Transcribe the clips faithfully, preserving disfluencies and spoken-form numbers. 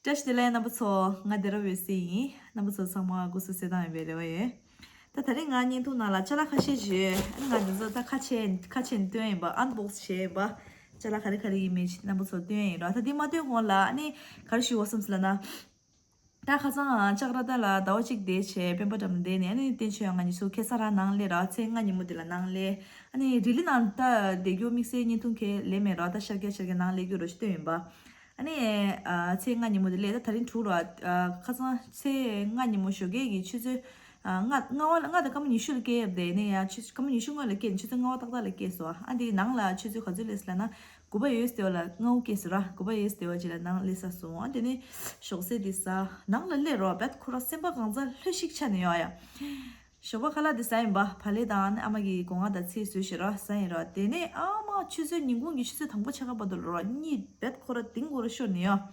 བཀྲ་ཤིས་བདེ་ལེགས་རྣམ་པ་ཚོ། ང་སྡེ་ར་འོད་ཟེར་ཡིན། རྣམ་པ་ཚོ་ཚང་མ་སྐུ་གཟུགས་གསལ་ཐང་ཡིན་པའི་རེ་བ་ཡོད། ད་དེ་རིང་ང་བརྙན་ཐུང་ནང་ལ་ཅ་ལག་ཁ་ཤས་ཤིག་ཨ་ནི་ང་འདི་ཚོ་ད་ཁ་ཕྱེ་ཁ་ཕྱེ་ནས་སྟོན་ཡིན་པ། ཨན་བོག་སི་བྱས་ཡིན་པ། ཅ་ལག་ག་རེ་ག་རེ་ཡིན་མིན་རྣམ་པ་ཚོ་སྟོན་ཡིན་ར། ད་འདི་མ་སྟོན་གོང་ལ་ཨ་ནི་ག་རེ་ཞུ་བ་བསམ་སི་ལ་ན། ད་ཁ་སང་ལྕགས་ར་ད་ལ་ཟླ་བ་གཅིག་བསྡད་བྱས་སྤེན་པ་འགྲམ་བསྡད་ནས་ཨ་ནི་བསྟན་ཆོས་ང་གཉིས་སུ་ཁེ་ས་ར་ནང་ལས་ར། ཚེས་ལྔ་ཉིན་མོ་དེ་ལ་ནང་ལས་ཨ་ནི་རི་ལི་ནང་ད་བསྡད་རྒྱུ་དམིགས་བསལ་བརྙན་ཐུང་ཁེ་ལས་མེད་ར། ད་ཤར་རྒྱ་ཤར་རྒྱ་ནང་ལས་རྒྱུ་རོ་ཞིག་སྟོན་ཡིན་པ། ཨ་ནི་ཨ་ཚེས་ལྔ་ཉིན་མོ་དེ་ལས་ད་ད་རིང་དྲུག་ར། ཨ་ཁ་སང་ཚེས་ལྔ་ཉིན་མོ་ཞོགས་ཀས་ཀྱི་ཆུ་ཚོད་ཨ་ལྔ་ལྔ་པ་ལྔ་དང་སྐར་མ་ཉི་ཤུ་ལ་སྐྱེལ་ཡོད་དེ་ནས་ཡང་ཆུ་སྐར་མ་ཉི་ཤུ་སྔོན་ལ་སྐྱེལ་ནས་ཆུ་ཚོད་ལྔ་པ་ཏག་ཏག་ལ་སྐྱེལ་སོང་། ཨ་འདི་ནང་ལ་ཆུ་ཚོད་ག་ཚོད་སླེབས་ལ་ན། དགུ་པ་ཡོད་སྟེ་བ་ལ་ལྔ་པ་སྐྱེལ་སོང་ར། དགུ་པ་ཡོད་སྟེ་བ་ཅིག་ལ་ནང་སླེབས་ས་སོང་། ཨ་འདི་ནས་ཞོགས་ཟས་འདི་ཟ་ནང་ལ་སླེབས་རོགས་བད་ཁོ་ར་སེམས་པ་གང་ཚ་ལྷོད་ཤིག་ཆགས་ནས་ཡོང་ཡ། ཞོགས་པ་ཁ་ལག་དེ་ཟ་ཡིན་པ། བག་ལེབ་དང་ཨ་མ་གི་སྒོ་ང་དང་ཚིག་བཟོས་ཤི་ར་ཟ་ཡིན་ར། དེ་ནས་ཨ་མ་ཆུ་ཚོད་ཉིན་གུང་གི་ཆུ་ཚོད་དང་པོ་ཆགས་ཁ་བར་དུ་ལོ་ར་གཉིད་བད་ཁོ་ར་ལྡིང་ཁོ་ར་ཤོར་ནས་ཡོང་།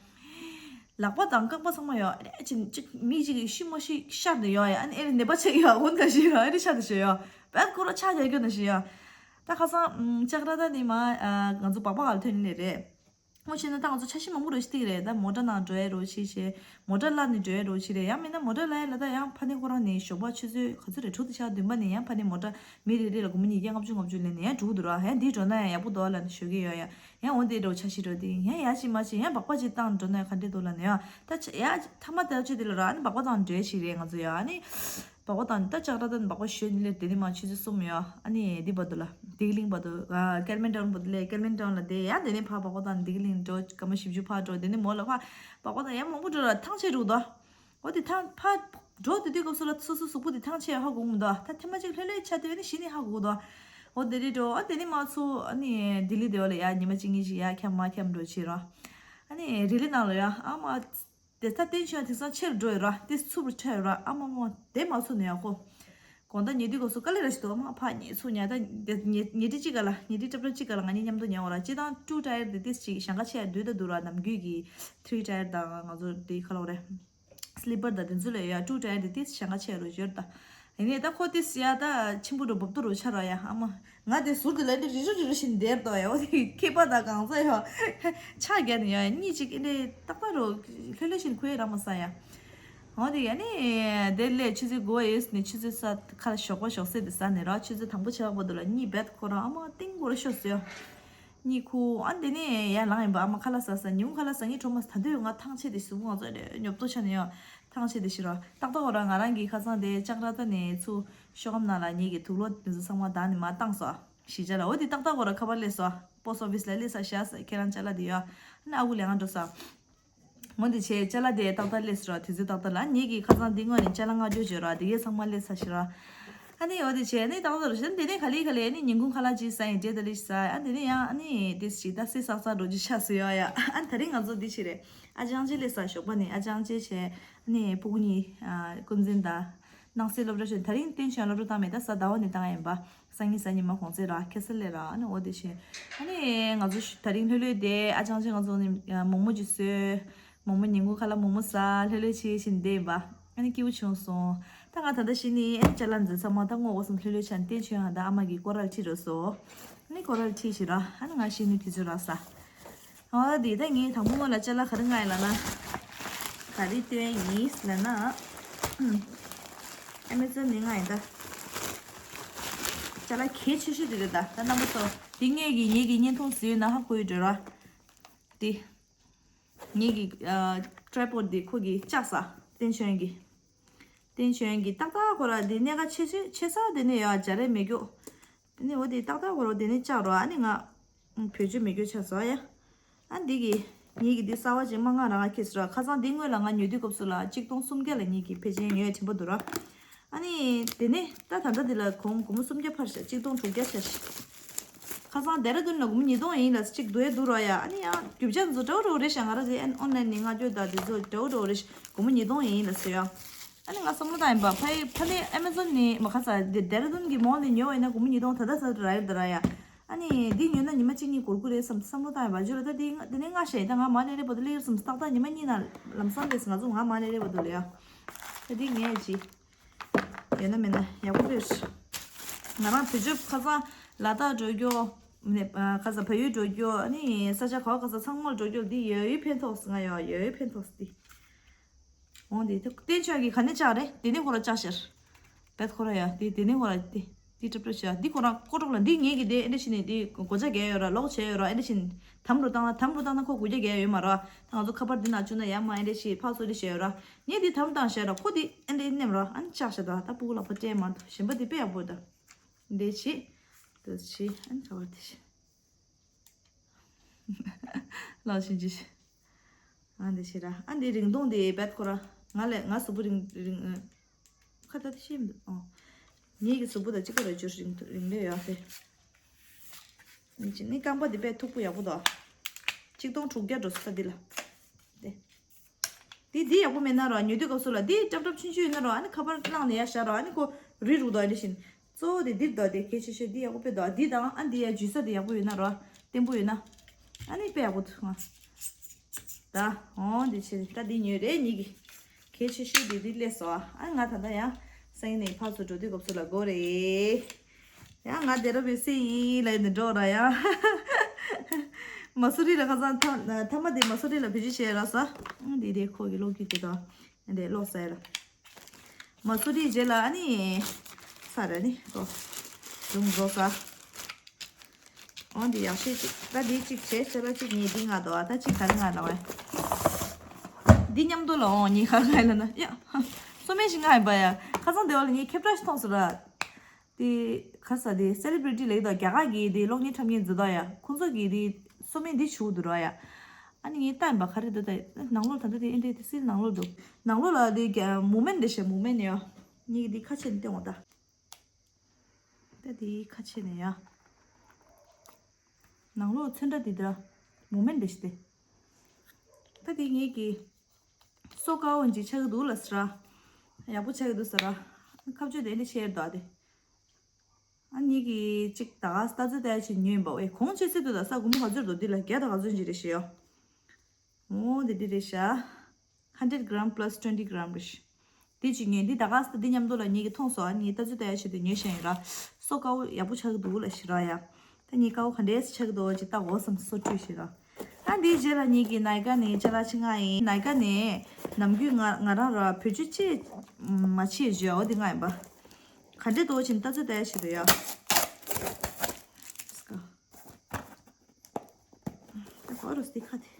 ལག་པ་དང་རྐང་པ་ཚང་མ་ཡོང་། ཨེ་ཅིག་ཅིག་མི་ཅིག་གི་ཤི་མ་ཤི་ཤར་དུ་ཡོང་ཡ། ཨ་ནི་ཨེ་རེ་ནད་པ་ཆགས་ཡོང་། འོ་འདྲ་ཞིག་ཡོང་། ཨེ་རེ་ཤར་དུ་ཤི་ཡོང་། བད་ཁོ་ར་ཆགས་རྒྱག་རྒྱུ་འདྲ་ཞིག་ཡོང་། ད་ཁ་སང་ལྕགས་ར་ད་ནི་མ་ང་ཚོ་སྦག་སྦག་ལ་ཐོན་ནི་ལས་རེད། ངོ་ཤེས་ན་ད་ང་ཚོ་འཆར་གཞི་མང་པོ་རེ་ཞིག་བཏིགས་རེད། ད་མོ་ཊ་ནང་འགྲོ་ཡ་རོ་ཆི་བྱས། མོ་ཊ་གླ་ནས་འགྲོ་ཡ་རོ་ཆི་རེད། ཡང་མིན་ན་མོ་ཊ་གླ་ཡ་ལ་ད་ཡང་ཕ་ནི་ཁོ་རང་ནས་ཞོགས་པ་ཆུ་ཚོད་ག་ཚོད་རེད། དྲུག་དང་ཕྱེད་ཀ་བདུན་པ་ནས་ཡང་ཕ་ནི་མོ་ཊ་མི་རེ་རེ་ལ་སྒོར་མོ་ཉིས་བརྒྱ་ལྔ་བཅུ་ལྔ་བཅུ་ལེན་ནས་ཡང་འགྲོ་གི་འདུག་ར། ཡང་འདི་འགྲོ་ན་ཡང་ཡག་པོ་འདུག་ལ་ནི་ཞོགས་ཀས་ཡོང་ཡ། ཡང་འོ་འདི་འགྲོ་འཆར་གཞི་འགྲོ་དེ་ཡང་ཡ་ཅི་མ་ཅི་ཡང་སྦག་སྦག་ཅིག་བཏང་འགྲོ་ན་ཡང་ག་འདྲས་འདུག་ལ་ནི་ཡ། ད་ཡ་ཐ་མ་དེ་ཅི་དེ་ལ་ར་ཨ་ནི་སྦག་སྦག་བཏང་འགྲོ་ཡ་ཞིག་རེད་ང་ཚོ་ཡ། ཨ་ནི། སྦག་སྦག་བཏང་ནས་ད་ལྕགས་ར་ད་ནས་སྦག་སྦག་ཞོན་ནས་སླེབས། དེ་ནས་མར་ཆུ་ཚོད་གསུམ་ཡོད། ཨ་ནི་འདི་བར་དུ་ལ་ཏིག་ལིང་བར་དུ་ཨ་ཀལ་མན་ཊའུན་བར་དུ་སླེབས། ཀལ་མན་ཊའུན་ལ་བསྡད། ཡང་དེ་ནས་ཕར་སྦག་སྦག་བཏང་ནས་ཏིག་ལིང་འགྲོ། སྐར་མ་བཞི་བཅུ་ཕར་འགྲོ། དེ་ནས་མོ་ལ་ཕར་སྦག་སྦག་བཏང་ཡང་མང་པོ་འགྲོ་ར་ཐང་ཆད་འགྲོ་འདུག་འོ་དེ་ཐང་ཕར་འགྲོ་དེ་དུས་སྐབས་སུ་ལ་སོ་སོ་གཟུགས་པོ་དེ་ཐང་ཆད་ཧ་གོ་གི་མི་འདུག་ད་ཐེངས་མ་གཅིག་ལྷོད་ལྷོད་ཆགས་དུས་ཨ་ནི་གཞི་ནས་ཧ་གོ་གི་འདུག་འོ་དེ་རེད་འགྲོ། ཨ་དེ་ནས་མར་ཚུར་ཨ་ནི་ལྡི་ལི་དེ་བ་ལ་ཡ་ཉི་མ་གཅིག་གཉིས་ཤིག་ཡ་འཁྱམ་མར་འཁྱམ་འགྲོ་བྱེད་ར། ཨ་ནི་རི་ལི་ནང་ལ་ཡ་ཨ་མ། དེ་ད་བསྟན་ཆོས་དེང་སང་ཆེར་འགྲོ་ཡོད་ར། དེ་ཚུར་ཁྲལ་ཡོད་ར། ཨ་མ་མ་དེ་མ་ཚུར་ནས་ཡག་པོ། དགོང་དག་ཉལ་དུས་སྐབས་སུ་དཀའ་ལས་ར་ཞིག་འདུག་ཨ་མ་ཕར་ཉལ་ཚུར་ཉལ། ད་དེ་ཉལ་ཉལ་ཁྲི་གཅིག་ག་ལ་ཉལ་ཁྲི་ཏྲབ་ཏྲབ་གཅིག་ག་ལ་ང་གཉིས་མཉམ་དུ་ཉལ་འོང་ར། སྤྱིར་བཏང་ཊུ་ཊ་ཡར་དེ་ཏིས་ཅིག་ཞེང་ཁ་ཆེ་ཡ་འདུག་ད་འདུག་ར། ནམ་རྒྱུན་གྱི་ཐི་རི་ཊ་ཡར་དང་ང་ཚོ་དེ་ཁ་ལོག་རེད། སི་ལི་པར་དང་དེ་ཚོ་ལས་ཡ་ཊུ་ཊ་ཡར་དེ་ཏིས་ཞེང་ཁ་ཆེ་རུ་ཡོད་ད། ཡིན་ནའི་ད་ཁོ་དེ་སི་ཡ་ད་ཆེན་པོ་རུ་འབབ་ཏུ་རུ་ཆགས་ར་ཡ། ཨ་མ་ང་དེ་ཟུར་དུ་ལ་འདི་རི་རུ་རི་རུ་བཞིན་བསྡད་དོ་ཡ། འོ་དེ་ཁྱད་པར་དང་གང་ཚ་ཡ་ཆགས་རྒྱ་ནི་ཡ་གཉིད་ཅིག་ཨེ་འདྲས་ཏག་ཏག་རུ་ལྷོད་ལྷོད་བཞིན་ཁོའི་ར་མ་ས་ཡ། འོ་དེ་ཡ་ནི་དེ་ལས་ཆུ་ཚོད་དགུ་པ་ཡོད་ནི་ཆུ་ཚོད་ས་ཁ་ཞོགས་པ་ཞོགས་ཟས་དེ་ཟ་ནས་ར་ཆུ་ཚོད་དང་པོ་ཆགས་པ་དུ་ལ་གཉིད་བད་ཁོ་རང་ཨ་མ་ཏིང་གོ་ར་ཤོར་སོ་ཡ། གཉིད་ཁུག་ཨ་འདི་ནས་ཡར་ལངས་ཡིན་པ། ཨ་མ་ཁ་ལག་ཟ་ས། ཉིན་གུང་ཁ་ལག་ཟ་ངས་གྲོ་མ་ཟ། ད་འདོད་ང་ཐང་ཆད་དེ་གཟུགས་པོ་ང་ཚོ་རེ་ཉོབ་ཏོ་ཆགས་ནས་ཡོད། ཐང་ཆད་དེ་ཤི་རོ། ཏག་ཏག་འོ་ར་ང་རང་གི་ཁ་སང་དེ་ལྕགས་ར་ད་ནས་ཚུར་ཤོག་སྒམ་ནང་ལ་ངེད་ཀྱི་དུག་ལོག་དེ་ཚོ་ཚང་མ་བདག་ནས་མར་བཏང་སོ། གཞིས་ཆགས་ལ། འོ་དེ་ཏག་ཏག་འོ་ར་ཁ་པར་སླེབས་སོ། པོ་སི་ཊི་ཨོ་ཕི་སི་ལ་སླེབས་ས་བཞག་ས། ཁྱེད་རང་ཅ་ལག་དེ་ཡོད། ཨ་ནི་ཨ་ཁུ་ལས་ང་འགྲོ་ས། འོ་དེ་བྱས་ཅ་ལག་དེ་ཏག་ཏག་སླེབས་སོ་ར། དུས་ཚོད་ཏག་ཏག་ལ། ངེད་ཀྱི་ཁ་སང་འདི་སྔོན་ནས་ཅ་ལག་མངགས་རྒྱུ་བྱོས་ར། དེ་གས་ཚང་མ་སླེབས་ས་ཤི་ར། ཨ་ནི་འོ་དེ་བྱས་ནི་ཏག་ཏག་ར་ཤི། དེ་ནས་ག་ལེ་ག་ལེ་ནི་ཉིན་གུང་ཁ་ལག་ཅིག་ཟ་ཡིན། འབྲས་དང་ལི་ཟ། ཨ་དེ་ནས་ཡང་ཨ་ནི་དེ་ཞིག་ད་སི་སག་སག་འགྲོ་རྒྱུ་ཆགས་སོ་ཡ་ཡ། ཨ་ད་རིང་ང་ཚོ་འདི་ཞིག་རེད། ཨ་ཅང་ཅེ་སླེབས་ས། ཞོགས་པ་ནས་ཨ་ཅང་ཅེ་བྱས། ཨ་ནི་སྤུ་གུ་གཉིས་ཨ་ཀུན་འཛིན་དང་སྣང་སྲིད་སློབ་གྲྭ་ཆུང་། དེ་རིང་བསྟན་ཆོས་སློབ་གྲྭ་བཏང་མེད། ད་གཟའ་ཟླ་བ་ནས་བཏང་ཡིན་པ། སང་ཉིན་གཟའ་ཉི་མ་གུང་སེང་ར་ཁ་སང་སླེབས་ར། ཨ་ནི་འོ་དེ་བྱས། ཨ་ནི་ང་ཚོ་ད་རིང་ལྷོད་ལྷོད་དེ་ཨ་ཅང་ཅེ་ང་ཚོ་ནི་མོག་མོག་ཅིག་བཟོས། མོག་མོག་ཉིན་གུང་ཁ་ལག་མོག་མོག་ཟ། ལྷོད་ལྷོད་བྱས་བཞིན་བསྡད་ཡིན་པ། ཨ་ནི་སྐྱིད་པོ་བྱུང་སོང་། ད་ང་ད་ལྟ་ཤི་ནི་ཨ་ནི་ཅ་ལག་འཛིན་ཚང་མ་ད་སྔོག་འོ་སོང་། ལྷོད་ལྷོད་བྱས་ནས་བསྟན་ཆོས་ཧ་ད་ཨ་མ་གི་སྐོར་ར་ཁྲིད་འགྲོ་སོང་། ཨ་ནི་སྐོར་ར་ཁྲིད་བཞིན་ར། ཨ་ནི་ང་ཤི་ནི་དུས་ཚོད་རག་ས། ཨོ་དེ་ད་ངས་དང་པོ་སྔོན་ལ་ཅ་ལག་ག་རེ་མངགས་ཡིན་ལབ་ན། ག་རེ་སྟོན་ཡིན་ལབ་ན། ཨུམ། ཨ་མེ་ཛོན་ནས་མངགས་ཡིན་ད། ཅ་ལག་གལ་ཆེ་ཤོས་དེ་རེད་ད། ད་རྣམ་པ་ཚོ། འདི་ངེད་ཀྱི་ངེད་ཀྱི་བརྙན་ཐུང་བཟོས་ན་ཧ་གོ་ཡི་འགྲོ་ར། དེ། ངེད་ཀྱི་ཨ་ཊྲའི་པོཌ་དེ་ཁོ་གི་བཅག་ས། བསྟན་ཆོས་ཀྱི། བསྟན་ཆོས་ཀྱི་ཏག་ཏག་ཁོ་ར་དེ་གནད་འགག་ཆེ་ཆེ་ཆེ་ས་དེ་ནས་ཡོད་སྦྱར་རེ་མེད་རྒྱུ། དེ་ནས་འོ་དེ་ཏག་ཏག་འོ་རོ་དེ་ནས་བཅག་རོགས། ཨ་ནི་ང་བེད་སྤྱོད་མེད་རྒྱུ་ཆགས་སོང་ཡ། ཨ་འདི་གི་ངེད་ཀྱི་འདི་གསར་བ་ཅིག་མ་མངགས་རང་ང་ཁྱེར་སོང་ར། ཁ་སང་འདི་སྔོན་ལ་ང་ཉོ་དུས་སྐབས་སུ་ལ་གཅིག་སྟོང་སུམ་བརྒྱ་ལ་ངེད་ཀྱི་ཕལ་ཆེར་ཉོས་དྲན་པ་འདུག་ར། ཨ་ནི་དེ་ནས་ད་ད་ལྟ་འདི་ལ་གོང་སྒོར་མོ་སུམ་བརྒྱ་འཕར་ཤག་གཅིག་སྟོང་དྲུག་བརྒྱ་ཆགས་ཤག་ཁ་སང་ལྡེ་ར་ལྡུན་ལ་སྒོར་མོ་ཉིས་སྟོང་ཡིན་ལ་གཅིག་བསྡུ་ཡ་འདུག་ར་ཡ། ཨ་ནི་ཡང་རྒྱུ་ཆ་འཛོ་འདྲ་བོ་འདྲ་བོ་རེད་ཤག་ང་རང་ཚོའི་ཨོན་ལན་ནས་མངགས་རྒྱུ་དང་དེ་ཚོ་འདྲ་བོ་འདྲ་བོ་རེད་ཤག་སྒོར་མོ་ཉིས་སྟོང་ཡིན་ལ་ཟེར་ཡ། ཨ་ནི་ང་བསམ་བློ་བཏང་ཡིན་པ། ཕ་ཡི་ཕ་ནི་ཨ་མེ་ཛོན་ནས་མ་ཁ་ས་ལྡེ་ལྡེ་ར་ལྡུན་གྱི་མོལ་ནས་ཉོས་པ་ཡིན་ན་སྒོར་མོ་ཉིས་སྟོང་ད་ལྟ་ས་རག་ཡོད་ད་ར་ཡ། ཨ་ནི་འདི་ཉོས་ན་ཉི་མ་གཅིག་གཉིས་འགོར་གི་རེད་བསམ་བསམ་བློ་བཏང་ཡིན་པ། ཇོ་ལ་ད་འདི་ང་འདི་ནས་ང་ཤེས་ད་ང་མ་ལེ་རེ་བ་དུ་ལེ་ཡོད་བསམ། ཏག་ཏག་ཉི་མ་གཉིས་ན་ལམ་སང་ལེས་ང་ཚོ་ང་མ་ལེ་རེ་བ་དུ་ལེ་ཡ། ད་འདི་ངས་ཅི། ཡོད་ན་མེད་ན་ཡག་པོ་རེད། ང་རང་བེད་སྤྱོད་ཁ་སང་ལ་དྭགས་འགྲོ་རྒྱུ། ནས་ཁ་སང་བལ་ཡུལ་འགྲོ་རྒྱུ། ཨ་ནི་ས་ཆ་ག་བ་ག་ས་ཚང་མར་འགྲོ་རྒྱུ་འདི་ཡོད་ཡོད་ཕན་ཐོགས་ང་ཡོད་ཡོད་ཡོད་ཕན་ཐོགས་འདི། འོང་དེ་དེ་བསྟན་ཆོས་ཀྱི་ག་ནས་བཅག་རེད། དེ་ནས་ཁོ་ར་བཅག་ཤར། བེད་ཁོ་ར་ཡ་དེ་དེ་ནས་ཁོ་ར་དེ་དེ་ཏྲབ་ཏྲབ་བྱས་འདི་ཁོ་ར་ཀོ་ཀྲོག་ལ་འདི་ངེད་ཀྱི་དེ་ཨེ་འདྲ་ཞིག་ནས་དེ་གོ་ཆ་རྒྱག་ཡོད་ར། ལོག་བྱས་ཡོད་ར། ཨེ་འདྲ་ཞིག་དམ་རུ་བཏང་ན་དམ་རུ་བཏང་ན་ཁོ་གུ་རྒྱ་རྒྱག་ཡོད་མ་ར། ད་ང་ཚོ་ཁ་པར་འདི་ན་བཅུག་ན་ཡག་མ་ཨེ་འདྲ་ཞིག་ཕག་སོ་འདི་བྱས་ཡོད་ར། ངས་འདི་དམ་བཏང་བྱས་ར། ཁོ་འདི་ཨེ་འདྲ་ནེམ་ར། ཨ་ནི་བཅག་བྱས་ད་ད་སྤུ་གུ་ལག་པ་སྤྲད་མ་འདུག་གཞན་པ་འདི་དཔེ་ཡག་པོ་ད། འདི་བྱས་འདི་བྱས་ཨ་ནི་ག་བར་དེ་བྱས། ལགས་ཤིང་ཅི། ཨ་འདི་ཤི་ར། ཨ་འདི་རིང་ཐུང་འདི་བེད་ཁོ་ར། ང་ལས་ང་གཟུགས་པོ་རིང་རིང་། ཁ་ད་ཤེས་མི་འདུག་ཨོ། ངེད་ཀྱི་གཟུགས་པོ་དང་གཅིག་པ་ར་ཅོ་རིང་རིང་ལས་ཡོད་ཟེར། ནི་ཅི་ནི་རྐང་པ་འདི་བེད་ཐུག་པོ་ཡག་པོ་འདུག་ཆིག་སྟོང་དྲུག་བརྒྱ་འགྲོ་ས་ད་འདི་ལ། དེ། འདི་འདི་ཡག་པོ་མེད་ན་ར། ཉོ་དུས་སྐབས་སུ་ལ་འདི་ཀྲབ་ཀྲབ་ཆུན་ཆུན་ཡོད་ན་ར། ཨ་ནི་ཁ་པར་བླངས་ནས་ཡར་བཞག་ར། ཨ་ནི་ཁོ་རི་རུག་དོ་ཨ་ནི་བཞིན། གཙོ་བོ་དེ་འདིར་དོ་དེ་གལ་ཆེ་ཤོས་འདི་ཡག་པོ་དཔེ་དོ། འདི་དང་ཨ་འདི་ཡ་འཇུས་ས་དེ་ཡག་པོ་ཡོད་ན་ར། བརྟན་པོ་ཡོད་ན། ཨ་ནི་དཔེ་ཡག་པོ་འདུག་ང་། ད་འོ་འདི་ཆེ་ད་འདི་ཉོས་རེད་ཉིད་ཀྱི། གལ་ཆེ་ཤོས་འདི་འདི་སླེབས་སོ། ཨ་ང་ད་ལྟ་ཡང་སང་ཉིན་ནས་ཕར་ཚུར་འགྲོ་དུས་སྐབས་སུ་ལ་དགོས་རེད། ཡང་ང་དེ་ར་བའི་སེ་ཡིན་ལ་ཡིན་འགྲོ་ར་ཡང་། མ་སུ་རི་ལ་ཁ་སང་ཐ་ཐ་མ་དེ་མ་སུ་རི་ལ་བེད་སྤྱོད་བྱས་ར་ས། འདི་དེ་ཁོ་གི་གློག་སྐུད་དེ་དང་། འདི་གློག་ས་ཡ་ལ། མ་སུ་རི་རྗེས་ལ་ཨ་ནི། ས་ར་ནི་གོ། ཟུང་འགྲོ་ས། འོ་འདི་ཡག་ཤོས་གཅིག་ད་འདི་གཅིག་བྱས་ཆ་ལ་གཅིག་ཉིས་འདི་ང་དོ་ཨ་ད་གཅིག་ག་རེ་ང་ལ་བས། འདི་མཉམ་དུ་ལ་འོང་ཉིས་ག་རེ་ང་ལ་ན་ཡ། སོ་མེ་ཞིག་ང་ཡིན་པ་ཡ། ཁ་སང་དེ་བ་ལ་ངས་ཁེབ་ཏྲ་ཞིག་མཐོང་སོང་ར། དེ་ག་ས་དེ་སེ་ལི་བྷི་རི་ཊི་ལེགས་དང་རྒྱ་གར་གི་དེ་གློག་བརྙན་འཁྲབ་མཁན་འཛི་དོ་ཡ། ཁོང་ཚོ་གི་དེ་སོ་མེ་འདི་བྱུག་འདུག་ར་ཡ། ཨ་ནི་ངས་ལྟ་ཡིན་པ་ག་རེ་འདུག་ད་ནང་ལོགས་ད་ལྟ་དེ་ཨེ་འདྲས་དེ་སིལ་ནང་ལོགས་འདུག་ནང་ལོགས་ལ་དེ་རྒྱ་མུ་མེན་འདྲ་ཞིག་མུ་མེན་ཡ། ངས་གི་དེ་ཁ་ཕྱེ་ནས་བསྟན་འོང་ད། ད་དེའི་ཁ་ཕྱེ་ནས་ཡ། ནང་ལོགས་ཚོན་ཁྲ་འདི་འདྲ་མུ་མེན་འདྲ་ཞིག་སྟེ། ད་དེ་ངེད་ཀྱི་སོ་དཀར་པོ་འཇིག་ཆགས་ཀྱི་འདུག་ལ་ཟེར། ཡག་པོ་ཆགས་ཀྱི་འདུག་ཟེར། ཁ་བརྗོད་དེ་འདྲ་བཤད་འདུག་དེ། ཨ་ངེད་ཀྱི་གཅིག་ད་ག་ལྟ་ཚོད་ལྟ་ཡ་ཆེད་ཉོས་ཡིན་པ་འོ། གོང་ཆེ་ཚད་དུ་ད་ས་སྒོར་མོ་ག་ཚོད་འདུག་འདི་ལ་བརྒྱ་དང་ག་ཚོད་ཅིག་རེད་ཤི་ཡོ། འོ་འདི་འདི་རེད་ཤག Hundred gram plus twenty gram རེད། འདི་ཅིག་ཉོས། འདི་ད་ག་ས་འདི་མཉམ་དུ་ལ་ངེད་ཀྱི་མཐོང་སོང་། ཨ་ངས་ལྟ་ཚུལ་ལྟ་ཡ་ཆེད་དུ་ཉོས་བཞག་ཡིན་ར། སོ་དཀར་པོ་ཡག་པོ་ཆགས་ཀྱི་འདུག་ལ་ཞེ་དྲག་ཡ། ད་ངས་དཀར་པོ་ག་འདྲས་ཆགས་ཀྱི་འདུག་ཅིག་ལྟ་དགོས་བསམ་སོ་བཅུ་ཞེ་དྲག་ཨ་འདིའི་རྗེས་ལ་ངེད་ཀྱི་ནའི་ཀ་ནས་ཅ་ལག་ཆེ་ང་ཡིན། ནའི་ཀ་ནས་ནམ་རྒྱུན་ང་ང་རང་ར་བེད་སྤྱོད་ཆེ་མ་ཆེ་བརྗོད་འོ་དེ་ང་ཡིན་པ། ག་འདྲས་འདུག་ཅིག་ལྟ་ཚུལ་ལྟ་ཡ་ཆེད་དུ་ཡ། ད་གོ་རུ་སྟེ་ཁ་དེ།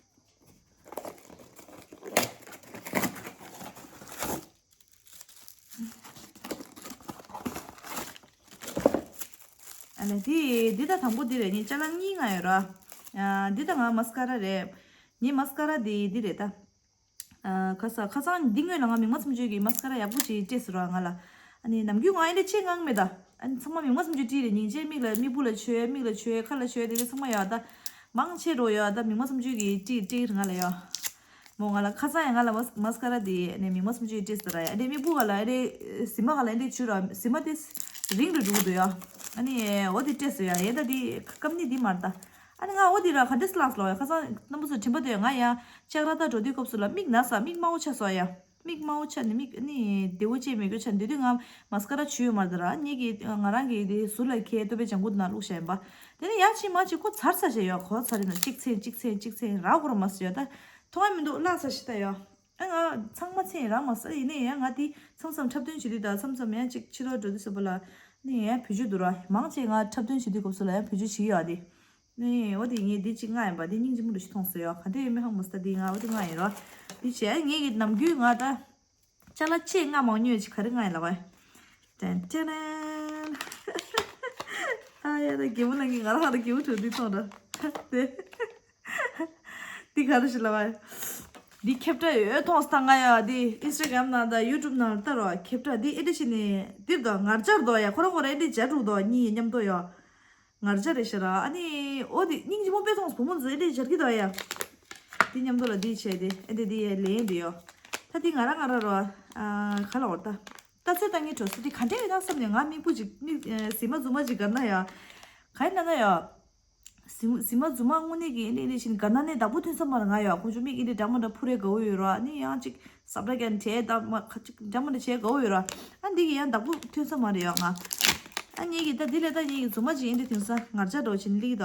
ཨ་ལས་འདི་འདི་ད་དང་པོ་འདི་རེད། ངས་ཅ་ལག་གཉིས་ང་ཡོད་ར། ཨ་འདི་ད་ང་མ་སི་ཀ་ར་རེད། ངའི་མ་སི་ཀ་ར་འདི་འདི་རེད་ད། ཨ་ཁ་ས་ཁ་སང་འདི་སྔོན་ལ་ང་མིག་དམར་སུམ་ཅུ་གི་མ་སི་ཀ་ར་ཡག་པོ་ཅིག་སྤྲད་སོང་ར་ང་ལ། ཨ་ནི་ནམ་རྒྱུན་ང་ཨེ་འདྲ་ཆེ་ངང་མེད་ད། ཨ་ནི་ཚང་མ་མིག་དམར་སུམ་ཅུ་བྲིས་རེད། སྙིང་རྗེ་མིག་ལ་མིག་སྤུ་ལ་བྱོས། མིག་ལ་བྱོས། ཁ་ལ་བྱོས། དེ་རེད་ཚང་མ་ཡོད་ད། མང་ཆེ་རོ་ཡོད་ད། མིག་དམར་སུམ་ཅུ་གི་བྲིས་བྲིས་ང་ལ་ཡོད། མོ་ང་ལ་ཁ་སང་ཡང་ང་ལ་མ་མ་སི་ཀ་ར་དེ་ནས་མིག་དམར་སུམ་ཅུ་ཡི་བྲིས་ཟེར་ར་ཡ། དེ་མིག་སྤུ་ག་ལ་ཨེ་རེད། ཟི་མ་ག་ལ་ཨེ་འདྲས་བྱུག་ར། ཟི་མ་དེ་རིང་རུ་འགྲོ་གི་འདུག་ཡ། ཨ་ནི་འོ་དེ་བྲིས་སོང་ཡ། ཡ་ད་དེ་སྐམ་ནི་དེ་མར་ད། ཨ་ནི་ང་འོ་དེ་ར་ག་འདྲས་ལངས་སོང་ཡ། ཁ་སང་རྣམ་པ་ཚོ་དྲན་པ་དེ་ང་ཡ་ལྕགས་ར་ད་འགྲོ་དུས་སྐབས་སུ་ལ་མིག་ན་ས་མིག་དམར་པོ་ཆགས་སོང་ཡ། མིག་དམར་པོ་ཆགས་ནས་མིག་ཨ་ནི་བདེ་བོ་ཅིག་མེད་རྒྱུ་ཆགས། འདི་དུས་ང་མ་སི་ཀ་ར་བྱུག་ཡོད་མ་རེད་ད་ར། ངེད་ཀྱི་ང་རང་གི་དེ་ཟུར་ལ་ཁྱེར་ཏོ་པའི་ལྗང་གུ་དེ་ན་བླུགས་བཞག་ཡིན་པ། དེ་ནས་ཡ་ཕྱི་མ་ཅིག་ཁོ་ཚར་ཚར་བྱས་ཡོད། ཁོ་ཚར་རེད་ན་གཅིག་ཚན་གཅིག་ཚན་གཅིག་ཚན་རག་གོ་ར་མ་སོང་ཡ། ད་མཐོང་ཡ་མི་འདུག་བརླག་ཚར་ཞིག་ད་ཡོད། ཨ་ང་ཚང་མ་ཚན་རག་མ་སོང་། ཡིན་ནའི་ཡང་ང་དེ་མཚམས་མཚམས་འཁྲབ་སྟོན་བྱེད་དུས་དང་མཚམས་མཚམས་ཡང་ཅིག་ཕྱི་ལོགས་འགྲོ་དུས་སོགས་པ་ལ་ནི་ཡང་བེད་སྤྱོད་འདུག་ར། མང་ཆེ་ང་འཁྲབ་སྟོན་བྱེད་དུས་སྐབས་སུ་ལ་ཡང་བེད་སྤྱོད་བྱེད་ཀྱི་ཡོད་དེ། ནི་འོ་དེ་ངས་དེ་ཅིག་ང་ཡིན་པ་དེ་སྙིང་རྗེ་མོ་འདྲ་ཞིག་མཐོང་སོང་ཡོད། ག་འདྲ་ཡོད་མེད་ཧ་གོ་མ་སོང་། ད་དེ་ང་འོ་དེ་ང་ཡིན་ར། དེ་བྱས་ངས་ཀྱི་ནམ་རྒྱུན་ང་ད་ཅ་ལག་ཆེས་ང་མང་ཉོས་ཅིག་ག་རེ་ང་ཡིན་ལབ་པ། ཏན་ཏན། ཨ་ཡ་ད་རྒྱལ་པོ་ལ་ངས་ང་རང་ཧ་ད་རྒྱལ་པོ་གྲོལ་དུས་མཐོང་ར། དེ། འདི་ག་རེ་ཞིག་ལབ་པ། འདི་ཁྱབ་བསྒྲགས་ཡོད་མཐོང་སྟངས་ང་ཡ། འདི་ཨིན་སི་ཊ་གྷ་རམ་ནང་དང་ཡུ་ཊུབ་ནང་ལྟ་རོགས། ཁྱབ་བསྒྲགས་འདི་ཨེ་འདྲ་ཞིག་ནས་འདིར་དང་ངར་འཇར་དོ་ཡ། ཁོ་རང་ཁོ་རང་ཨེ་འདྲ་འཇར་འགྲོ་དོ་གཉིས་མཉམ་དུ་ཡོ། ངར་འཇར་རེད་ཤག་ར། ཨ་ནི་འོ་འདི་སྙིང་རྗེ་མོ་དཔེ་མཐོང་བུ་མོ་ཚོ་ཨེ་འདྲ་འཇར་གི་དོ་ཡ། འདི་མཉམ་དུ་ལ་འདི་བྱས་ཏེ་ཨེ་འདྲ་འདི་ཡ་ལེན་འདི་ཡོ། ད་འདི་ང་རང་ང་རང་རོ། ཨ་ག་ལ་འོར་ད། ལྟ་ཚོད་ལྟ་ངའི་གྲོགས་སུ་འདི་ག་འདྲ་ཡོད་ན་བསམ་ནས་ང་མིག་སྤུ་ཅིག་མིག་ཟི་མ་རྫུན་མ་ཅིག་གར་ན་ཡ། ག་ཡིན་ན་ན་ཡ། ཟི་ཟི་མ་རྫུན་མ་དངོས་གནས་ཀྱི་ཨེ་འདྲ་ཨེ་འདྲ་བཞིན་ག་ན་ནས་བདག་པོ་ཐོན་ས་མ་རེད། ང་ཡོད་ཁོང་ཚོ་མིག་ཨེ་འདྲ་འདྲ་མ་འདྲ་ཕུ་རེ་དགའ་བོ་ཡོད་ར། ཨ་ནི་ཡང་ཅིག་ཟབ་འདྲ་ཀྱང་བྲེལ་ད་མ་ཁ་ཅིག་འདྲ་མ་འདྲ་བྱས་དགའ་བོ་ཡོད་ར། ཨ་འདི་གི་ཡང་བདག་པོ་ཐོན་ས་མ་རེད་ཡ་ང་། ཨ་ངེད་ཀྱི་ད་འདི་ལས་ད་ངེད་ཀྱི་རྫུན་མ་ཅིག་ཨེ་འདྲ་ཐོན་ས་ངར་ཆ་འགྲོ་བཞིན་ལིག་ད།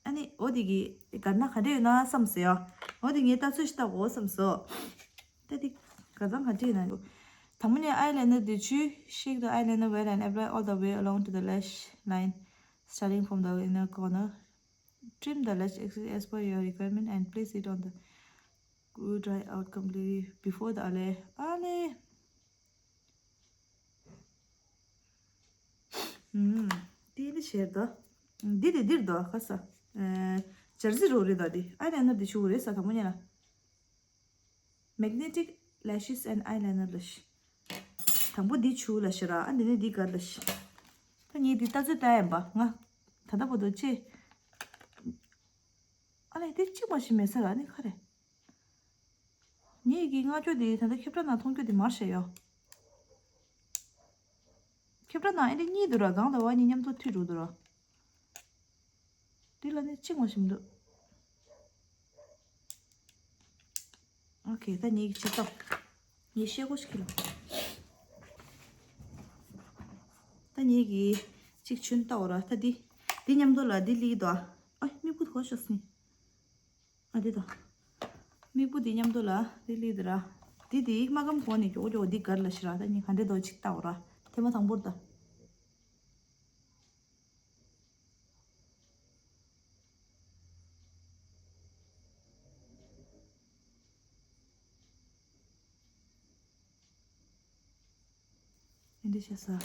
ཨ་ནི་འོ་འདི་གི་ག་ན་ག་འདྲ་ཡོད་ན་བསམ་ཟེར་ཡ། འོ་འདི་ངས་ལྟ་ཚོད་ཞིག་ལྟ་དགོས་བསམ་སོ། ད་འདི་ག་ ད་ཚང་ག་འདྲས་ན། དང་པོ་ནས་ཨའི་ལའི་ནར་འདི་བྱུས། Shake the eyeliner well and apply all the way along to the lash line, starting from the inner corner. Trim the lash excess as per your requirement and place it on the glue dry out completely before the allay. Allay. ཨུམ། དེ་ནི་བྱས་ད། འདི་དེ་འདིར་ད་ཁ་ས། ཨེ། ཇར་སི་རོ་རེད་ད་དེ། ཨའི་ལའི་ནར་འདི་བྱུས་རེད་ས་དང་པོ་ཉལ་ལ། Magnetic lashes and eyeliner ལ་ཤི། དང་པོ་འདི་བྱུས་ལ་ཤི་ར། ཨ་འདི་ནི་འདི་གར་ལ་ཤི། ད་ངས་འདི་ལྟ་ཚུལ་ལྟ་ཡིན་པ་ང་། ད་ལྟ་བར་དུ་ཅི། ཨ་ལས་འདི་གཅིག་མ་ཤི་མེད་ས་ར་ནི་ཁ་རེད། ངེད་ཀྱི་སྔ་སྐྱོ་དེ་ད་ལྟ་ཁེབ་ཏྲ་ནང་མཐོང་སྐྱོ་དེ་མར་བཤད་ཡོད། ཁེབ་ཏྲ་ནང་ཨེ་འདྲ་གཉིས་འདུག་ར། གང་དང་བ་གཉིས་མཉམ་དུ་མཐུད་འགྲོ་འདུག་ར། འདི་ལ་ནི་གཅིག་མ་ཞིམ་འདུག་ཨོ་ཁེ། ད་ངེད་ཀྱི་ཅིག་ཏོ། ངས་ཤེས་གོ་ཞིག་ལ། ད་ངེད་ཀྱི་གཅིག་ཆུན་ལྟ་འོ་ར། ད་འདི་འདི་མཉམ་དུ་ལ་འདི་ལི་དོ། ཨ་མིག་བུ་གོ་ཤོག་སི། ཨ་དེ་དང་། མིག་བུ་དེ་མཉམ་དུ་ལ་དེ་ལི་དེ་ར། དེ་དེ་མ་གམ་གོ་ནས་མགྱོགས་མགྱོགས་འདི་གར་ལ་ཤི་ར། ད་ཉིན་ག་འདྲེ་དོ་ཅིག་ལྟ་འོ་ར། ཐེ་མ་དང་པོར་ད། འདི་བྱས་ས།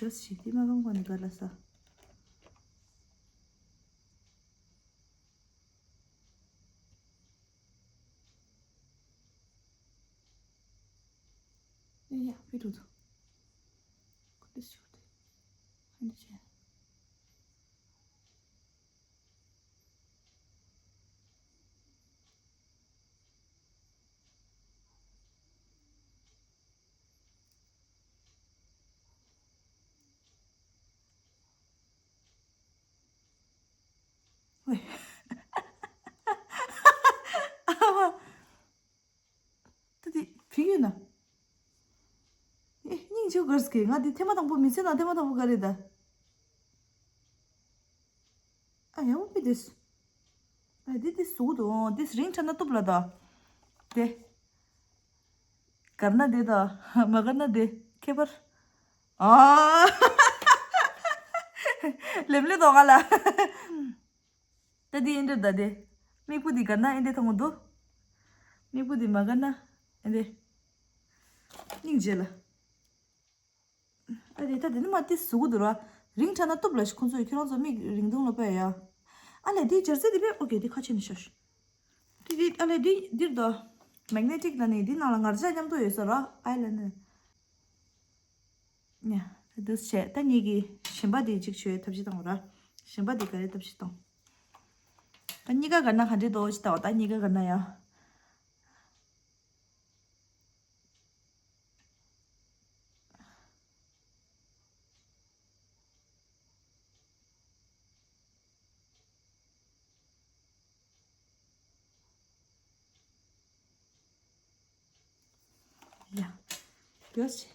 བྱས་ཞིག་དེ་མ་གམ་གོ་ནས་གར་ལ་ས། ཡ་ཡ་ཕི་ཏུ་ཏུ། ཁུ་ཏི་ཤུ་ཏི། ཧན་ཏི་ཅན། ཝེ། ཨ་ད་དེ་ཕི་གི་ན། ཨེ་སྙིང་རྗེ་གར་སྐེ། ང་དེ་ཐེངས་མ་དང་པོ་མི་ཚེ་ནང་ཐེངས་མ་དང་པོ་ག་རེད་ད། ཨ་ཡ་བོ་པི་དེས། ཨ་དེ་དེ་ཟུག་དུ་འོང་དེ་རིང་ཁྲ་ན་གཏུབ་ལ་ད། དེ། གར་ན་དེ་ད། མ་གར་ན་དེ། ཁྱད་པར། ཨ། ལེམ་ལེ་དོ་ག་ལ། ད་དེ་ཨེ་འདྲ་ད་དེ། མིག་བུ་དེ་གར་ན་ཨེ་འདྲ་མཐོང་གི་འདུག་མིག་བུ་དེ་མ་གར་ན་ཨེ་འདྲ། སྙིང་རྗེ་ལ། ཨ་དེ་ད་དེ་ནི་མ་དེ་ཟུག་གི་འདུག་ར། རིང་ཁྲ་ན་གཏུབ་ལ་ཁོང་ཚོས་ཁྱེད་རང་ཚོ་མིག་རིང་ཐུང་ལ་པས་ཡ། ཨ་ལས་དེ་ཇར་སི་དེ་པས་ཨོ་ཀེ་དེ་ཁ་ཕྱེ་ནས་ཤོག་དེ་དེ་ཨ་ལས་དེ་འདིར་ད། མེག་ནེ་ཊིག་ལ་ནི་དེ་ནང་ལ་ངར་ལྕགས་མཉམ་དུ་ཡོད་ས་ར་ཨའི་ལའི་ནར། ཡ། འདུག་བྱས་ད་ངེད་ཀྱི་ཞིམ་པ་དེ་གཅིག་བྱོས་ཐབས་ཤེས་བཏང་ར། ཞིམ་པ་དེ་ག་རེ་ཐབས་ཤེས་བཏང་། ད་གཉིས་ཀ་ག་ན་ག་འདྲེ་དོ་ཅི་ལྟ་བ་ད་གཉིས་ཀ་ག་ན་ཡ། ཡ། གྱོས།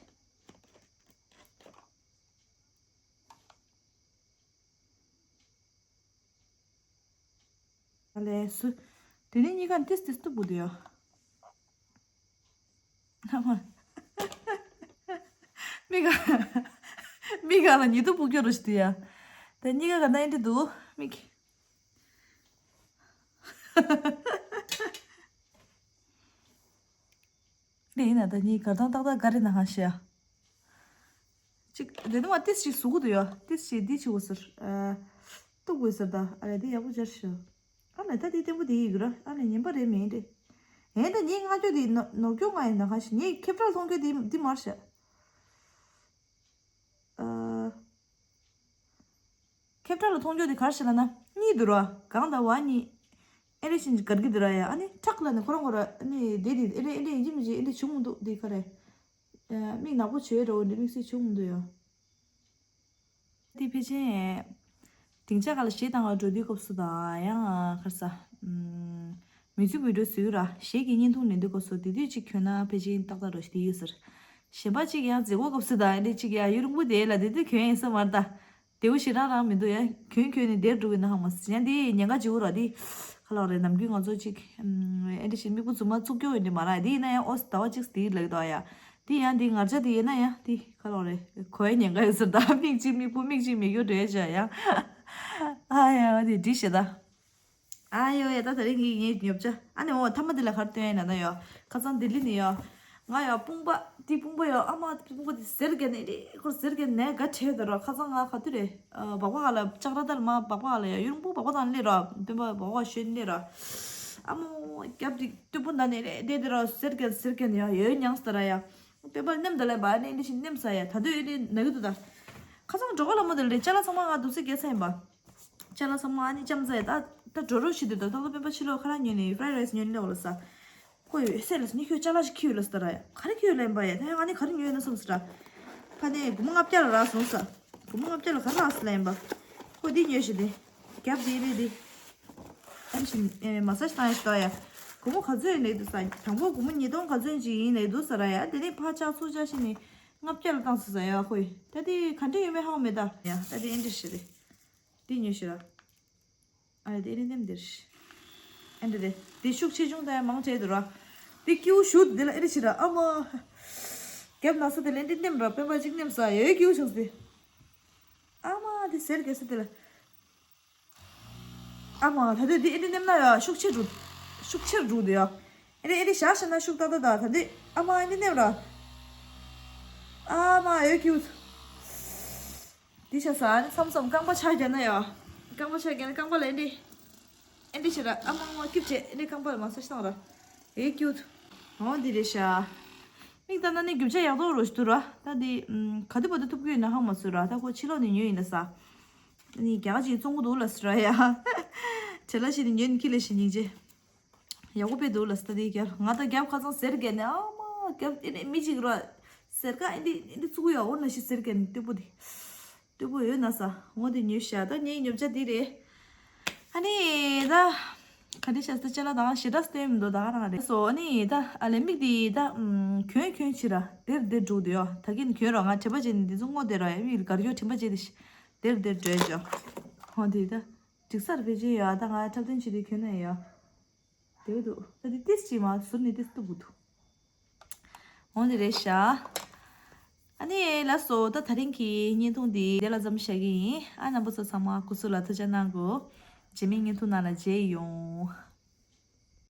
ཨ་ལས་སུ། དེ་ནས་གཉིས་ཀ་ཏིས་ཏིས་ཏུ་བུ་དུ་ཡོ། མི་ག་མི་ག་ལ་ཉི་དུ་བུ་གྱོ་རུ་ཞི་དུ་ཡ། དེ་གཉིས་ཀ་ག་ན་ཨེ་འདྲ་འདུག་མི་གི། དེ་ཡིན་ན་ད་ནི་གར་སྟངས་ཏག་ཏག་ག་རེ་ན་ཧ་ཤེ་ཡ། ཅིག་དེ་ནི་མ་ཏིས་ཞིག་ཟུག་གི་འདུག་ཡ། ཏིས་ཞིག་འདི་ཆུ་བོ་ཟེར། ཨ། གཏུག་དགོས་ཟེར་ད། ཨ་རེ་འདི་ཡག་པོ་སྦྱར་ཤོག་ཨ་ལས་ད་འདི་བརྟན་པོ་འདི་ཡིན་གི་ར། ཨ་ལས་ངན་པ་རེད་མིན་རེད། ཨེ་ད་ངའི་སྔ་སྐྱོ་འདི་ནོར་སྐྱོ་ང་ཡིན་ན་ཧ་ཤེ། ངའི་ཁེབ་ཏྲ་ལ་མཐོང་སྐྱོ་འདི་འདི་མར་ཤ། ཨ། ཁེབ་ཏྲ་ལ་མཐོང་རྒྱུ་དེ་ག་རེ་ཞིག་ལབ་ན་གཉིས་འདུག་ར། གང་དང་བ་གཉིས། ཨེ་རེ་བཞིན་གྱི་གར་གྱི་འདུག་ར་ཡ། ཨ་ནི་ཁྲག་ལ་ནི་ཁོ་རང་ཁོ་ར་ཨ་ནི་དེ་དེ་ཨེ་རེ་ཨེ་རེ་ཡིན་གྱི་མི་གྱི་ཨེ་རེ་བྱུང་མི་འདུག་དེ་ག་རེ། ཨ། མིག་ནག་པོ་བྱོས་འགྲོ་འདི་དམིགས་བསལ་བྱུང་མི་འདུག་ཡ། དེ་ཕལ་ཆེར་སྡིངས་ཆ་ག་ལ་གཞས་བཏང་བ་འགྲོ་དུས་སྐབས་སུ་དང་ཡང་ག་རེ་ཟ། མི་ཚུགས་བི་ཌིའོ་བཟོས་ར། གཞས་ཀྱི་བརྙན་ཐུང་ལེན་དུས་སྐབས་སུ་དེ་དུས་གཅིག་གྱོན་ན་ཕལ་ཆེར་ཏག་ཏག་འགྲོ་ཞིག་དེ་ཡོད་ཟེར། གཞན་པ་གཅིག་ཡང་མཛེས་སྒོ་སྐབས་སུ་དང་ཨེ་འདྲ་གཅིག་ཡང་ཡུན་རིང་པོ་དེ་ལ་དེ་དུས་གྱོན་ཡིན་ས་མ་རེད་ད། དེ་བོ་ཞེ་དྲག་རང་མི་འདུག་ཡ། གྱོན་གྱོན་ནས་བསྡད་འགྲོ་གི་ན་ཧ་མ་སི་ཡང་དེ་ཉེན་ཁ་བྱེད་འུ་ར་དེ། ག་ ཁ་ལོ་རེད། ནམ་རྒྱུན་ང་ཚོ་གཅིག་ཨམ། ཨེ་འདྲ་ཞིག་མིག་སྤུ་མཛུབ་མོ་བཙུགས་རྒྱུ་ཡོད་འདི་མ་རེད། འདི་ཡིན་ན་ཡང་ཨོ་ཟླ་བ་གཅིག་འདི་ལབ་འདུག་ཡ། འདི་ཡང་འདི་ངར་ཆ་འདི་ཡིན་ན་ཡང་འདི་ཁ་ལོ་རེད། གོ་ཡ་ཉེན་ཁ་ཡོད་ཟེར། ད་མིག་གཅིག་མིག་སྤུ་མིག་གཅིག་མིག་ཡོ་འགྲོ་ཡ་བྱ་ཡ། ཨ་ཡ་འདི་འདི་ཞེ་ད། ཨ་ཡོ་ཡ། ད་ད་རིང་གི་ངའི་ཉོ་ཆ། ཨ་ནི་འོ་ཐ་མ་འདི་ལ་གར་སྟོན་ཡ་ན་ན་ཡོ། ཁ་སང་ལྡི་ལི་ནས་ཡོ། ང་ཡོ་དཔུང་པ་འདི་དཔུང་པ་ཡོ། ཨ་མ་དཔུང་པ་འདི་ཟེར་ག་ནས་རེད། ཁོར་ཟེར་ག་ནས་ག་བྲལ་ད་རོ། ཁ་སང་ང་ག་དུས་རེད། ཨ་སྦག་སྦག་ལ་ལྕགས་ར་དར་མ་སྦག་སྦག་ལ་ཡོ་ཡུན་པོ་སྦག་སྦག་དང་སླེབས་རོ། སྟོན་པ་སྦག་སྦག་ཞོན་སླེབས་རོ། ཨ་མོ་རྒྱབ་འདི་སྟོན་པོ་ན་ནས་རེད་དེ་དེ་རོ་ཟེར་ག་ཟེར་ག་ནས་ཡོ་ཡོ་མྱངས་ད་ར་ཡ། སྟོན་པ་ནེམ་ད་ལ་བ་ནས་འདི་ཞིག་ནེམ་ས་ཡ། ད་དུས་ཨེ་འདི་ན་གི་འདུག་ད། ཁ་སང་འགྲོ་ག་ལ་མོ་དེ་ལ་རེད། ཅ་ལག་ཚང་མ་ང་འདུག་སེ་གས་ས་ཡིན་པ། ཅ་ལག་ཚང་མ་ཨ་ནི་ཅམ་ཙེ་ད་ད་འགྲོ་རོགས་ཤིག་དེ་ད་ད་ད་སྤེན་པ་ཕྱི་ལོགས་ཁ་རག་ཉོས་ནས་ཕ་རའི་རའི་སི་ཉོས་ནས་ལོག་ལ་ས། ཁོ་ཡོད་སེ་ལ་སི་ཉི་ཁྱོད་ཅ་ལག་ཞིག་ཁྱི་ཡོད་ལ་ས་ད་ར་ཡ། ག་རེ་ཁྱི་ཡོད་ལ་ཡིན་པ་ཡ། ད་ཡང་ཨ་ནི་ག་རེ་ཉོས་ཡོད་ན་སོང་ས་ར། ཕ་ནས་སྒོར་མོ་ལྔ་བརྒྱ་ལ་རག་སོང་ས། སྒོར་མོ་ལྔ་བརྒྱ་ལ་ག་རེ་རག་སི་ལ་ཡིན་པ། ཁོ་འདི་ཉོས་ཤིག་དེ། རྒྱབ་དེ་རེད་དེ། ཨ་ནི་ཞིག་ཨེ་མ་སཱ་ཇི་བཏང་ཡ་ཞིག་ད་ཡ། སྒོར་མོ་ག་ཚོད་ཡིན་ལེགས་འདུག་ས། དང་པོ་སྒོར་མོ་ཉིས་སྟོང་ག་ཚོད་ཅིག་ཡིན་ལེགས་འདུག་ས་ར་ཡ། དེ་ནས་ཕ་ཆག་ཚུགས་ཆག་ཤི་ནས་ལྔ་བརྒྱ་ལ་བཏང་སོང་ས་ཡ་ཁོས། ད་དེ་ག་འདྲ་ཡོད་མེད་ཧ་གོ་མེད་ད་ཡ། ད་དེ་ཨེ་འདྲ་ཞིག་རེད། དེ་ཉོས་ཤིག་ར། ཨ་རེ་དེ་ཨེ་འདྲ་ནེམ་དེ་རེད། ཨེ་འདྲ་རེད། དེ་ཤུགས་ཆེ་ཆུང་ད་ཡ་མང་བྲལ་འདུག་ར། དེ་ཀིའུ་ཞུ་དེ་ལ་ཨེ་འདྲ་ཞིག་ར། ཨ་མ། རྒྱབ་ན་ས་དེ་ལ་ཨེ་འདྲ་ནེམ་ར། སྤེན་པ་གཅིག་ནེམ་ས་ཡོད་ཀིའུ་བྱུང་སྟེ། ཨ་མ་དེ་ཟེར་ག་ས་དེ་ལ། ཨ་མ་ད་དུས་འདི་ཨེ་འདྲ་ནེམ་ན་ཡ་ཤུགས་ཆེ་འགྲོ། ཤུགས་ཆེར་འགྲོ་དེ་ཡ། ཨེ་འདྲ་ཨེ་འདྲ་བཞག་བཞག་ན་ཤུགས་ཏག་ཏག་ད་ད་འདི་ཨ་མ་ཨེ་འདྲ་ནེམ་ར། ཨ་མ་ཨེ་ཁྱུ། འདི་བྱ་ས་ཨ་ནི་མཚམས་མཚམས་རྐང་པ་ཆག་རྒྱག་ན་ཡ། རྐང་པ་ཆག་རྒྱག་ན་རྐང་པ་ལ་ཨེ་འདྲ། ཨེ་འདྲ་བྱེད་ར་ཨ་མ་མ་སྐྱིབས་བྱེད་ཨེ་འདྲ་རྐང་པ་ལ་མ་སོ་ཤི་བཏང་ར། ཨེ་ཁྱུ། འོ་འདི་རེད་ཤག་མིག་ལྟ་ན་ནི་རྒྱུ་ཆ་ཡག་ཐོག་རོ་ཞིག་འདུག་ར། ད་འདི་ཨམ། ག་དུས་བར་དུ་ཐུབ་ཀྱི་ཡོད་ན་ཧ་མ་སུ་ར། ད་ཁོ་ཕྱི་ལོགས་ནས་ཉོས་ཡིན་ད་ས། ནི་རྒྱ་གར་ཅིག་བཙོང་གི་འདུག་ལ་སི་ར་ཡ། བྲེལ་ལ་ཞིག་ནི་ཉོས་ནི་ཁྱི་ལ་ཞིག་སྙིང་རྗེ། ཡག་པོ་དཔེ་འདུག་ལ་སི་ད་དེ་རྒྱ་ང་ད་རྒྱབ་ཁ་ཚང་ཟེར་གས་ནི་ཨ་མ་རྒྱབ་དེ་ནི་མི་ཅིག་ར། ཟེར་ག་ཨེ་འདི་ཨེ་འདི་བཙུགས་ཡ་འོ་ན་ཞིག་ཟེར་གས་ནི་སྟོད་པོ་དེ། སྟོད་པོ་ཡོད་ན་ས་ངོ་དེ་ཉོས་ཤ་ད་ངའི་ཉོ་ཆ་དེ་རེད། ཨ་ནི་ད། ག་འདྲ་ཤ་ས་ཅ་ལག་དང་ཞེ་དྲག་སྟོན་མི་འདུག་ད་ག་རང་རེད་སོ། ཨ་ནི་ད་ཨ་ལེ་མིག་དེ་ད་ཨམ། གྱོན་གྱོན་ཕྱི་ར་དེར་དེར་འགྲོ་དེ་ཡོ། ད་གིན་གྱོན་རོགས་ང་དྲན་པ་བརྗེད་ནས་འདི་ཚོ་སྔོ་དེ་ར་ཡ་མིག་གར་གྱོ་དྲན་པ་བརྗེད་དེ་ཤི་དེར་དེར་འགྲོ་ཡ་ཇོ། ཧོ་དེ་ད་འགྲིག་སར་བེད་ཅེ་ཡོ། ད་ང་འཁྲབ་སྟོན་བྱེད་དེ་གྱོན་ན་ཡོ། དེ་འདུག་ད་དེ་ཏིས་ཅི་མ་ཟུར་ནས་ཏིས་ཏུ་བུ་དུ། འོ་འདི་རེད་ཤག་ཨ་ནི་ལགས་སོ། ད་ད་རིང་གི་བརྙན་ཐུང་འདི་འདི་ལ་མཚམས་བཞག་གི་ཡིན། ཨ་རྣམ་པ་ཚོ་ཚང་མ་སྐུ་གཟུགས་ལ་ཐུགས་ཅག་གནང་གོ། རྗེས་མའི་བརྙན་ཐུང་ནང་ལ་མཇལ་ཡོང་།